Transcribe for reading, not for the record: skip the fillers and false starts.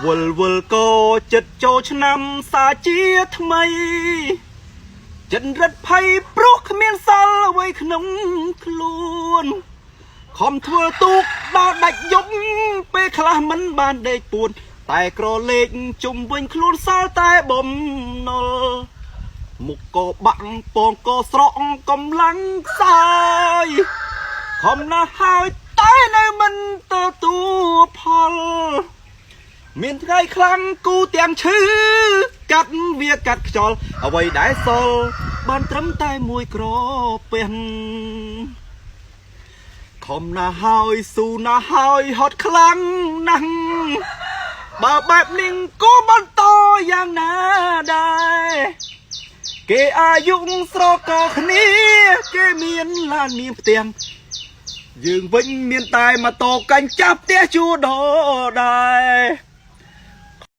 វិលវិលកចិត្តចូលឆ្នាំសាជាថ្មី ចិត្តរិទ្ធភ័យព្រោះគ្មានសល់អ្វីក្នុងខ្លួនខំធ្វើទូកដល់ដាច់យប់ពេលខ្លះមិនបានដេកពួនតែក្រលេកជុំវិញខ្លួនសល់តែបំណុលមុខក៏បាក់ពងក៏ស្រក់កម្លាំងខ្សោយខំណាស់ហើយតែនៅមិនទទួលផល មានថ្ងៃខ្លាំងគូទាំងឈឺកាត់វាកាត់ខ្យល់អ្វីដែលសល់បានត្រឹមតែមួយក្រពះខំណាស់ហើយស៊ូណាស់ហើយហត់ខ្លាំងណាស់បើបែបនេះក៏បន្តយ៉ាងណាដែរគេអាយុស្រកគ្នាគេមានឡានមានផ្ទាំងយើងវិញមានតែម៉ូតូកាញ់ចាប់ផ្ទះជួដដែរ។